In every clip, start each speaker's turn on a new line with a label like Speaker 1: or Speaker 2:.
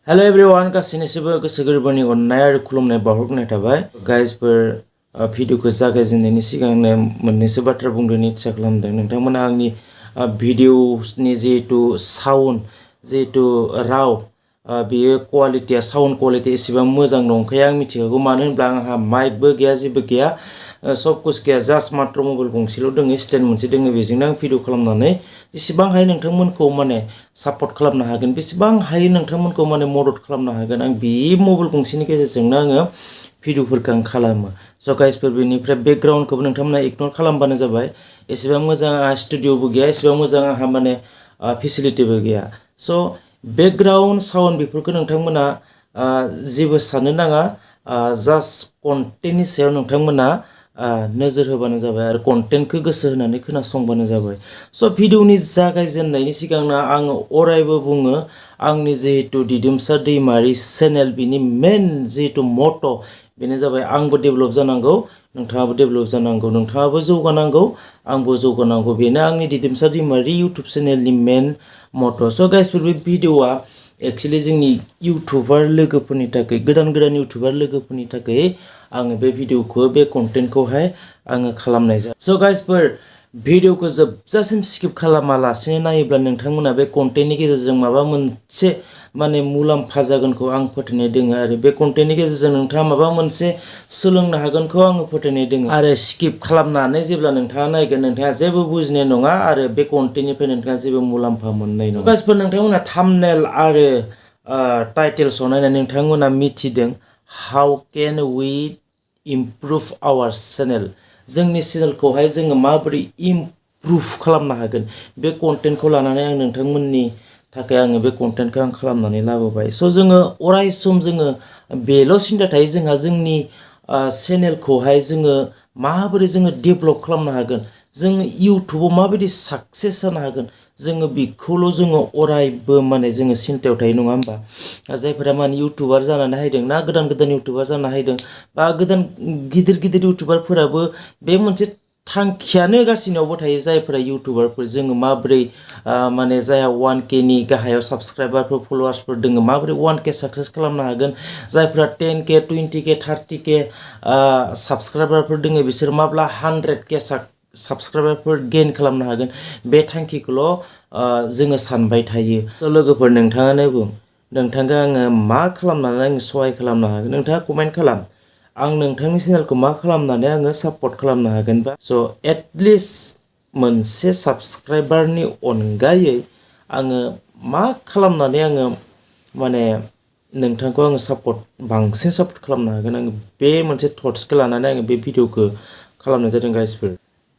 Speaker 1: Hello everyone, गासैनिसिबो गोसो गोरबोनि अननाय आरो खुलुमनाय बावहरनाय थाबाय गाइसफोर भिडिअखौ जागायजेननायनि सिगांनो मोननैसो बाथ्रा बुंनो इच्छा खालामदों नोंथांमोना आंनि भिडिअसनि जिहेतु साउन्ड जिहेतु राव बेयो क्वालिटिया साउन्ड क्वालिटि एसेबां मोजां नंखाया आं मिथिगौ मानो होनब्ला आंहा माइकबो गैया जेबो गैया सब कुछ गैया जास्ट मात्र मबाइल गंसेल' दङ स्टेन्ड मोनसे दङ बेजोंनो आं भिडिअ खालामनानै जेसेबां हायो नोंथांमोनखौ माने सापर्ट खालामनो हागोन बेसेबां हायो नोंथांमोनखौ माने मदद खालामनो हागोन आं बे मबाइल गंसेनि गेजेरजोंनो आङो भिडिअफोरखौ आं खालामो स' गाइसफोर बेनिफ्राय बेकग्राउन्डखौबो नोंथांमोना इगनर खालामबानो जाबाय एसेबां मोजां आंहा स्टुडिअबो गैया एसेबां मोजां आंहा माने फेसिलिटिबो गैया स' बेकग्राउन्ड साउन्ड बेफोरखौ नोंथांमोना जेबो साननो नाङा जास्ट कन्टेन्टनि सायाव नोंथांमोना नोजोर होबानो जाबाय आरो कन्टेन्टखौ गोसो होनानै खोनासंबानो जाबाय स' भिडिअनि जागायजेननायनि सिगांनो आङो अरायबो बुङो आंनि जिहेतु दिदोमसा दैमारि चेनेल बिनि मेन जिहेतु मट' बेनो जाबाय आंबो डेभेलप जानांगौ नोंथाङाबो डेभेलप जानांगौ नोंथाङाबो जौगानांगौ आंबो जौगानांगौ बेनो आंनि दिदोमसा दैमारि इउटुब चेनेलनि मेन मट' स' गाइसफोर बे भिडिअआ एक्चुअलि जोंनि इउटुबार लोगोफोरनि थाखाय गोदान इउटुबार लोगोफोरनि थाखाय आङो बे भिडिअखौ बे कन्टेन्टखौहाय आङो खालामनाय जायो स' गाइसफोर भिडिअखौ जोबजासिम स्किप खालामालासिनो नायोब्ला नोंथांमोना बे कन्टेन्टनि गेजेरजों माबा मोनसे माने मुलाम्फा जागोनखौ आं फोथायनाय दोङो आरो बे कन्टेन्टनि गेजेरजों नोंथाङा माबा मोनसे सोलोंनो हागोनखौ आङो फोथायनाय दोङो आरो स्किप खालामनानै जेब्ला नोंथाङा नायगोन नोंथाङा जेबो बुजिनाय नङा आरो बे कन्टेन्टनिफ्राय नोंथाङा जेबो मुलाम्फा मोननाय नङा गाइसफोर नोंथांमोना थाम्बनेल आरो टाइटेल्सआव नायनानै नोंथांमोना मिथिदों how can we improve our channel जोंनि चेनेलखौहाय जोङो माबोरै इमप्रुभ खालामनो हागोन बे कन्टेन्टखौ लानानै आं नोंथांमोननि थाखाय आङो बे कन्टेन्टखौ आं खालामनानै लाबोबाय स' जोङो अराय सम जोङो बेल' सिन्था थायो जोंहा जोंनि चेनेलखौहाय जोङो माबोरै जोङो डेभेलप खालामनो हागोन जोङो इउटुबाव माबायदि साक्सेस जानो हागोन जोङो बेखौल' जोङो अरायबो माने जोङो सिन्थायाव थायो नङा होमबा जायफोरा माने इउटुबार जानानै हायदों ना गोदान इउटुबार जानो हायदों बा गोदान गिदिर इउटुबारफोराबो बे मोनसे थांखियानो गासिनावबो थायो जायफोरा इउटुबारफोर जोङो माबोरै माने जायहा 1K नि गाहायाव साबस्क्राइबारफोर फल'वार्सफोर दोङो माबोरै 1K साक्सेस खालामनो हागोन जायफोरा 10K 20K 30K साबस्क्राइबारफोर दोङो बिसोर माब्ला 100K साबस्क्राइबारफोर गेइन खालामनो हागोन बे थांखिखौल' जोङो सानबाय थायो स' लोगोफोर नोंथाङानो बुं नोंथांखौ आङो मा खालामनानै आङो सहाय खालामनो हागोन नोंथाङा कमेन्ट खालाम आं नोंथांनि चेनेलखौ मा खालामनानै आङो सापर्ट खालामनो हागोनबा स' एटलिस्ट मोनसे साबस्क्राइबारनि अनगायै आङो मा खालामनानै आङो माने नोंथांखौ आङो बांसिन सापर्ट खालामनो हागोन आङो बे मोनसे थट्सखौ लानानै आङो बे भिडिअखौ खालामनाय जादों गाइसफोर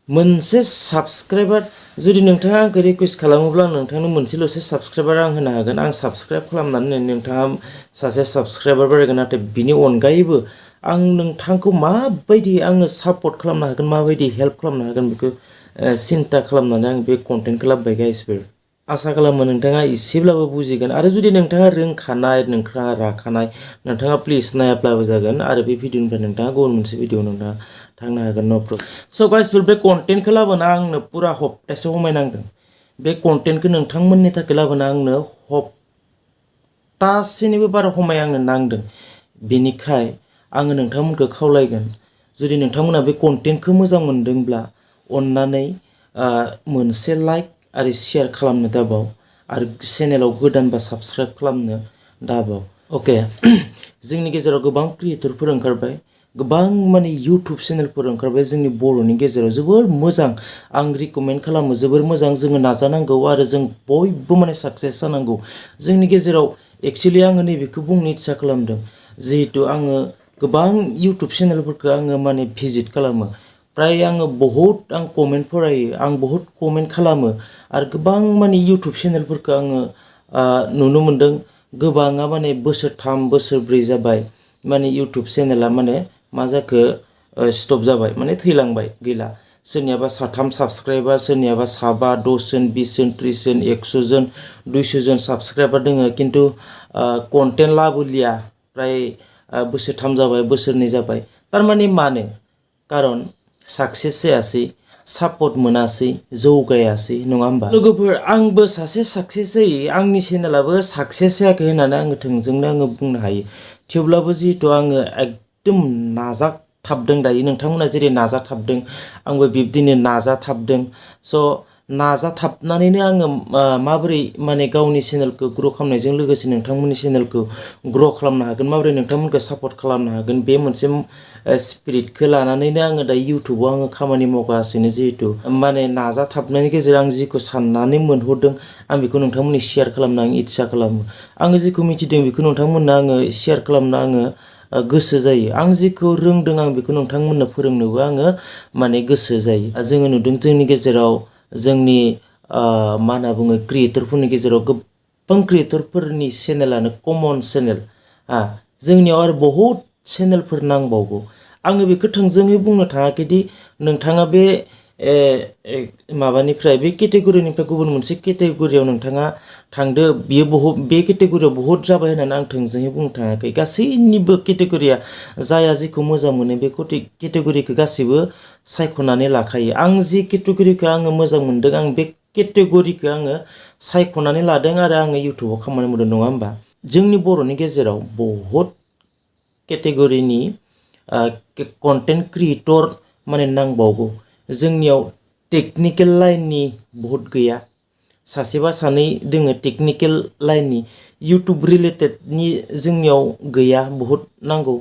Speaker 1: मोनसे साबस्क्राइबार जुदि नोंथाङा आंखौ रिकुवेस्ट खालामोब्ला आं नोंथांनो मोनसेल'सो साबस्क्राइबार आं होनो हागोन आं साबस्क्राइब खालामनानै नोंथाङा सासे साबस्क्राइबार बारायगोन नाथाय बिनि अनगायैबो आं नोंथांखौ माबायदि आङो सापर्ट खालामनो हागोन माबायदि हेल्प खालामनो हागोन बेखौ सिन्था खालामनानै आं बे कन्टेन्टखौ लाबोबाय गाइसफोर आसा खालामो नोंथाङा एसेब्लाबो बुजिगोन आरो जुदि नोंथाङा रोंखानाय नोंथाङा राखानाय नोंथाङा प्लिज नायाब्लाबो जागोन आरो बे भिडिअनिफ्राय नोंथाङा गुबुन मोनसे भिडिअ नोंथाङा थांनो हागोन न' प्रब्लेम स' गाइसफोर बे कन्टेन्टखौ लाबोना आंनो पुरा हप्तासे समायनांदों बे कन्टेन्टखौ नोंथांमोननि थाखाय लाबोना आंनो हप्तासेनिबो बारा समाय आंनो नांदों बेनिखाय आङो नोंथांमोनखौ खावलायगोन जुदि नोंथांमोना बे कन्टेन्टखौ मोजां मोनदोंब्ला अननानै मोनसे लाइक आरो शेयार खालामनो दाबाव आरो चेनेलाव गोदानबा साबस्क्राइब खालामनो दाबाव अके जोंनि गेजेराव गोबां क्रिएटरफोर ओंखारबाय गोबां माने इउटुब चेनेलफोर ओंखारबाय जोंनि बर'नि गेजेराव जोबोर मोजां आं रिकमेन्ड खालामो जोबोर मोजां जोङो नाजानांगौ आरो जों बयबो माने साक्सेस जानांगौ जोंनि गेजेराव एक्चुअलि आङो नैबेखौ बुंनो इच्छा खालामदों जिहेतु आङो गोबां इउटुब चेनेलफोरखौ आङो माने भिजिट खालामो प्राय आङो बहुत आं कमेन्ट फरायो आं बहुत कमेन्ट खालामो आरो गोबां माने इउटुब चेनेलफोरखौ आङो नुनो मोनदों गोबाङा माने बोसोरथाम बोसोरब्रै जाबाय माने इउटुब चेनेला माने मा जाखो स्टप जाबाय माने थैलांबाय गैला सोरनियाबा 3 साबस्क्राइबार सोरनियाबा 7 10 जन 20 जन 30 जन 100 जन 200 जन साबस्क्राइबार दोङो खिन्थु कन्टेन्ट लाबोलिया प्राय बोसोरथाम जाबाय बोसोरनै जाबाय थारमाने मानो कारन साक्सेस जायासै सापर्ट मोनासै जौगायासै नङा होमबा लोगोफोर आंबो सासे साक्सेस जायो आंनि चेनेलाबो साक्सेस जायाखै होननानै आङो थोंजोंनो आङो बुंनो हायो थेवब्लाबो जिहेतु आङो एकदम नाजाथाबदों दायो नोंथांमोना जेरै नाजाथाबदों आंबो बिब्दिनो नाजाथाबदों स' नाजाथाबनानैनो आङो माबोरै माने गावनि चेनेलखौ ग्र' खालामनायजों लोगोसे नोंथांमोननि चेनेलखौ ग्र' खालामनो हागोन माबोरै नोंथांमोनखौ सापर्ट खालामनो हागोन बे मोनसे स्पिरिटखौ लानानैनो आङो दा इउटुबाव आङो खामानि मावगासिनो जिहेतु माने नाजाथाबनायनि गेजेराव आं जिखौ साननानै मोनहरदों आं बेखौ नोंथांमोननि शेयार खालामनो आं इतसा खालामो आङो जिखौ मिथिदों बेखौ नोंथांमोननो आङो शेयार खालामनो आङो गोसो जायो आं जिखौ रोंदों आं बेखौ नोंथांमोननो फोरोंनोबो आङो माने गोसो जायो जोङो नुदों जोंनि गेजेराव जोंनि मा होनना बुङो क्रिएटरफोरनि गेजेराव गोबां क्रिएटरफोरनि चेनेलानो कमन चेनेल जोंनियाव आरो बहुद चेनेलफोर नांबावगौ आङो बेखौ थोंजोङै बुंनो थाङाखैदि नोंथाङा बे माबानिफ्राय बे केटेगरिनिफ्राय गुबुन मोनसे केटेगरियाव नोंथाङा थांदो बियो बहुत बे केटेगरियाव बहुत जाबाय होननानै आं थोंजोङै बुंनो थाङाखै गासैनिबो केटेगरिया जाया जेखौ मोजां मोनो बे केटेगरिखौ गासैबो सायख'नानै लाखायो आं जि केटेगरिखौ आङो मोजां मोनदों आं बे केटेगरिखौ आङो सायख'नानै लादों आरो आङो इउटुबाव खामानि मावदों नङा होमबा जोंनि बर'नि गेजेराव बहुद केटेगरिनि कन्टेन्ट क्रिएटर माने नांबावगौ जोंनियाव टेकनिकेल लाइननि बहुत गैया सासेबा सानै दोङो टेकनिकेल लाइननि इउटुब रिलेटेडनि जोंनियाव गैया बहुत नांगौ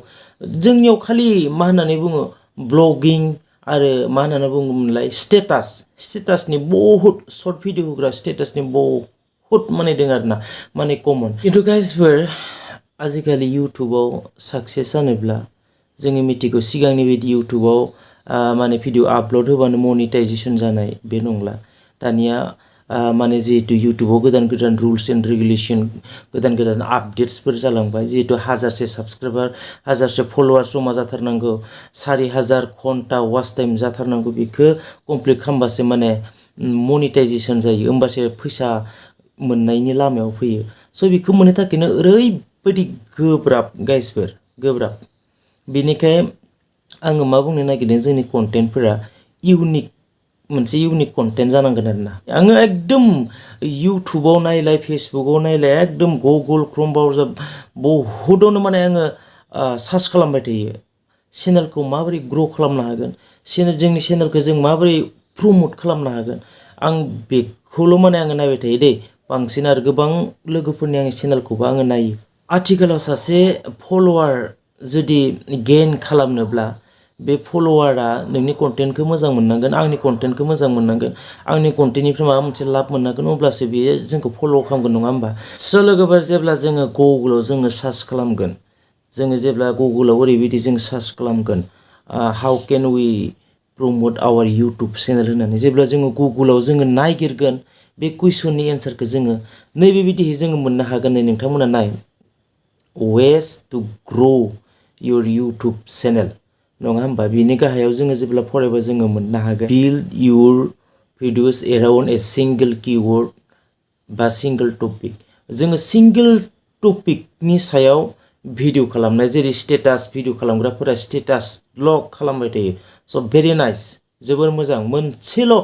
Speaker 1: जोंनियाव खालि मा होननानै बुङो ब्लगिं आरो मा होननानै बुङोमोनलाय स्टेटासनि बहुत सर्ट भिडिअ होग्रा स्टेटासनि बहुत माने दङ आरोना माने कमन खिन्थु गाइसफोर आजिखालि इउटुबाव साक्सेस जानोब्ला जोङो मिथिगौ सिगांनि बायदि इउटुबाव माने भिडिअ आपल'ड होबानो मनिटाइजेसन जानाय बे नंला दानिया माने जिहेतु इउटुबाव गोदान गोदान रुल्स एन्ड रेगुलेसन गोदान गोदान आपडेट्सफोर जालांबाय जिहेतु 1000 साबसक्राइबार 1000 फलोवार्स जमा जाथारनांगौ 4000 घन्टा वाच टाइम जाथारनांगौ बेखौ कमप्लिट खालामबासो माने मनिटाइजेसन जायो होमबासो फैसा मोननायनि लामायाव फैयो स' बेखौ मोननो थाखायनो ओरैबायदि गोब्राब गाइसफोर गोब्राब बेनिखाय आङो मा बुंनो नागिरदों जोंनि कन्टेन्टफोरा इउनिक मोनसे इउनिक कन्टेन्ट जानांगोन आरोना आङो एकदम इउटुबाव नायलाय फेसबुकाव नायलाय एकदम गुगोल क्रोम ब्राउजार बहुदावनो माने आङो सार्च खालामबाय थायो चेनेलखौ माबोरै ग्र' खालामनो हागोन जोंनि चेनेलखौ जों माबोरै प्रमोट खालामनो हागोन आं बेखौल' माने आङो नायबाय थायो दै बांसिन आरो गोबां लोगोफोरनि आंनि चेनेलखौबो आङो नायो आथिखालाव सासे फलोवार जुदि गेइन खालामनोब्ला बे फलोवारा नोंनि कन्टेन्टखौ मोजां मोननांगोन आंनि कन्टेन्टखौ मोजां मोननांगोन आंनि कन्टेन्टनिफ्राय माबा मोनसे लाब मोननांगोन अब्लासो बेयो जोंखौ फल' खालामगोन नङा होमबा स' लोगोफोर जेब्ला जोङो गुगोलाव जोङो सार्च खालामगोन जोङो जेब्ला गुगोलाव ओरैबायदि जों सार्च खालामगोन how can we promote our YouTube channel होननानै जेब्ला जोङो गुगोलाव जोङो नायगिरगोन बे कुइसननि एन्सारखौ जोङो नैबेबायदिहै जोङो मोननो हागोन नै नोंथांमोना नाय ways to grow' your YouTube channel नङा होमबा बिनि गाहायाव जोङो जेब्ला फरायबा जोङो मोननो हागोन build your videos around a single keyword बा सिंगल टपिक जोङो सिंगल टपिकनि सायाव भिडिअ खालामनाय जेरै स्टेटास भिडिअ खालामग्राफोरा स्टेटासल' खालामबाय थायो स' भेरि नाइस जोबोर मोजां मोनसेल'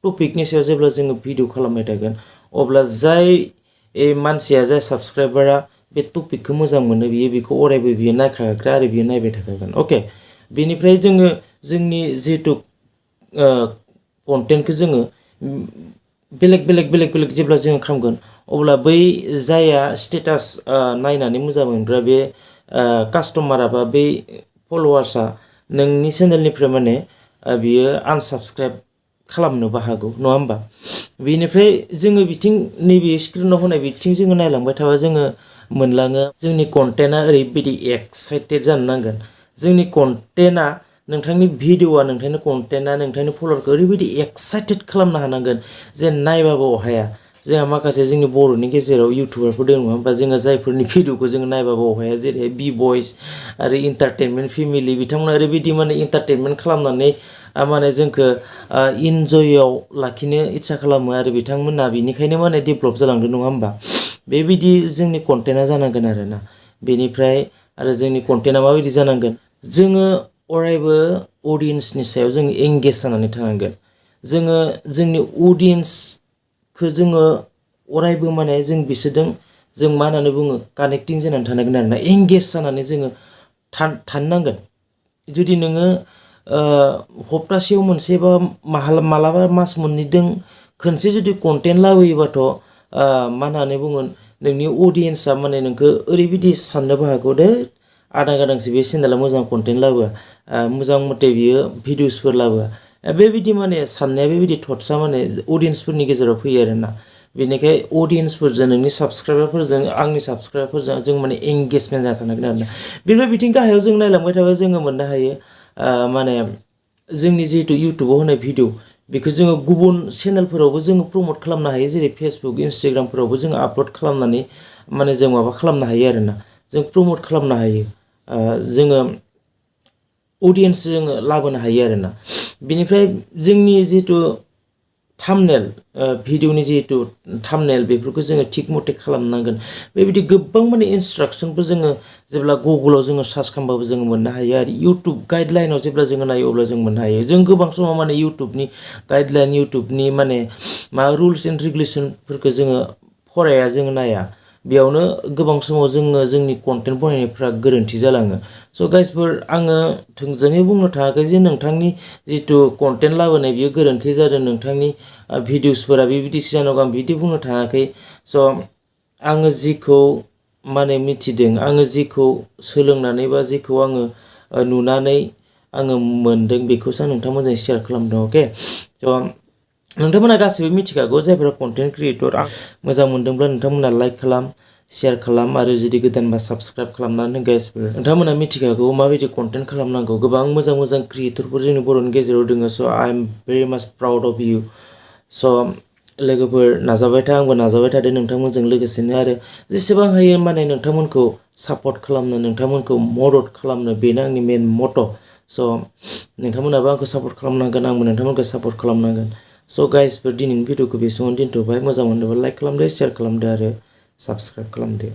Speaker 1: टपिकनि सायाव जेब्ला जोङो भिडिअ खालामबाय थागोन अब्ला जाय मानसिया जाय साबसक्राइबारा बे टपिकखौ मोजां मोनो बियो बेखौ अरायबो बियो नायखाग्रा आरो बियो नायबाय थाखागोन अके बेनिफ्राय जोङो जोंनि जिहेतु कन्टेन्टखौ जोङो बेलेग जेब्ला जोङो खालामगोन अब्ला बै जाया स्टेटास नायनानै मोजां मोनग्रा बे कास्टमारा बा बै फलोवार्सआ नोंनि चेनेलनिफ्राय माने बियो आनसाबस्क्राइब खालामनोबो हागौ नङा होमबा बेनिफ्राय जोङो बिथिं नैबे स्क्रिनाव होनाय बिथिं जोङो नायलांबाय थाबा जोङो मोनलाङो जोंनि कन्टेन्टआ ओरैबायदि एक्साइटेड जानो नांगोन जोंनि कन्टेन्टआ नोंथांनि भिडिअ'आ नोंथांनि कन्टेन्टआ नोंथांनि फलोवारखौ ओरैबायदि एक्साइटेड खालामनो हानांगोन जे नायबाबो अहाया जोंहा माखासे जोंनि बर'नि गेजेराव इउटुबारफोर दङ नङा होमबा जोङो जायफोरनि भिडिअ'खौ जोङो नायबाबो अहाया जेरैहाय बि बयस आरो इन्टारटेनमेन्ट फेमिलि बिथांमोना ओरैबायदि माने इन्टारटेनमेन्ट खालामनानै माने जोंखौ इन्जयआव लाखिनो इच्सा खालामो आरो बिथांमोना बिनिखायनो माने डेभेलप जालांदों नङा होमबा बेबायदि जोंनि कन्टेन्टआ जानांगोन आरोना बेनिफ्राय आरो जोंनि कन्टेन्टआ माबायदि जानांगोन जोङो अरायबो अडियन्सनि सायाव जों एंगेज जानानै थानांगोन जोङो जोंनि अडियन्सखौ जोङो अरायबो माने जों बिसोरजों जों मा होननानै बुङो कानेक्टिं जानानै थानांगोन आरोना एंगेज जानानै जोङो थानो नांगोन जुदि नोङो हप्तासेयाव मोनसे बा मालाबा मास मोननैदों खनसे जुदि कन्टेन्ट लाबोयोबाथ' मा होननानै बुङो नोंनि अडियन्सआ माने नोंखौ ओरैबायदि साननोबो हागौ दे आदां गादांसो बे चेनेला मोजां कन्टेन्ट लाबोआ मोजां मथे बियो भिडिअसफोर लाबोआ बेबायदि माने साननाया बेबायदि थट्सआ माने अडियन्सफोरनि गेजेराव फैयो आरोना बेनिखाय अडियन्सफोरजों नोंनि साबसक्राइबारफोरजों आंनि साबसक्राइबारफोरजों जों माने एंगेजमेन्ट जाना थानांगोन आरोना बेनिफ्राय बिथिं गाहायाव जों नायलांबाय थाबा जोङो मोननो हायो माने जोंनि जिहेतु इउटुबाव होनाय भिडिअ बेखौ जोङो गुबुन चेनेलफोरावबो जोङो प्रमट खालामनो हायो जेरै फेसबुक इन्सटाग्रामफोरावबो जोङो आपल'ड खालामनानै माने जों माबा खालामनो हायो आरोना जों प्रमट खालामनो हायो जोङो अडियन्स जोङो लाबोनो हायो आरोना बेनिफ्राय जोंनि जिहेतु थाम्बनेल भिडिअनि जिहेतु थाम्बनेल बेफोरखौ जोङो थिग मथे खालामनांगोन बेबायदि गोबां माने इन्सट्राक्सनफोर जोङो जेब्ला गुगोलाव जोङो सार्च खालामबाबो जोङो मोननो हायो आरो इउटुब गाइडलाइनाव जेब्ला जोङो नायो अब्ला जों मोननो हायो जों गोबां समाव माने इउटुबनि गाइडलाइन इउटुबनि माने मा रुल्स एन्ड रेगुलेसनफोरखौ जोङो फराया जोङो नाया बेयावनो गोबां समाव जोङो जोंनि कन्टेन्ट बनायनायफ्रा गोरोन्थि जालाङो स' गाइसफोर आङो थोंजोङै बुंनो थाङाखै जे नोंथांनि जितु कन्टेन्ट लाबोनाय बियो गोरोन्थि जादों नोंथांनि भिडिअसफोरा बेबायदिसो जानांगौ आं बिदि बुंनो थाङाखै स' आङो जिखौ माने मिथिदों आङो जिखौ सोलोंनानै बा जिखौ आङो नुनानै आङो मोनदों बेखौसो आं नोंथांमोनजों शेयार खालामदों अके स' नोंथांमोना गासैबो मिथिखागौ जायफोरा कन्टेन्ट क्रियेटर मोजां मोनदोंब्ला नोंथांमोना लाइक खालाम शेयार खालाम आरो जुदि गोदानबा साबस्क्राइब खालामनानै गाइसफोर नोंथांमोना मिथिखागौ माबायदि कन्टेन्ट खालामनांगौ गोबां मोजां मोजां क्रियेटरफोर जोंनि बर'नि गेजेराव दङ स' आइ एम भेरि माच प्राउड अफ इउ स' लोगोफोर नाजाबाय था आंबो नाजाबाय थादों नोंथांमोनजों लोगोसेनो आरो जेसेबां हायो माने नोंथांमोनखौ सापर्ट खालामनो नोंथांमोनखौ मदद खालामनो बेनो आंनि मेन मट' स' नोंथांमोनाबो आंखौ सापर्ट खालामनांगोन आंबो नोंथांमोनखौ सापर्ट खालामनांगोन स' गाइसफोर दिनैनि भिडिअखौ बे समावनो दोनथ'बाय मोजां मोनदोंबा लाइक खालामदो शेयार खालामदो आरो साबस्क्राइब खालामदो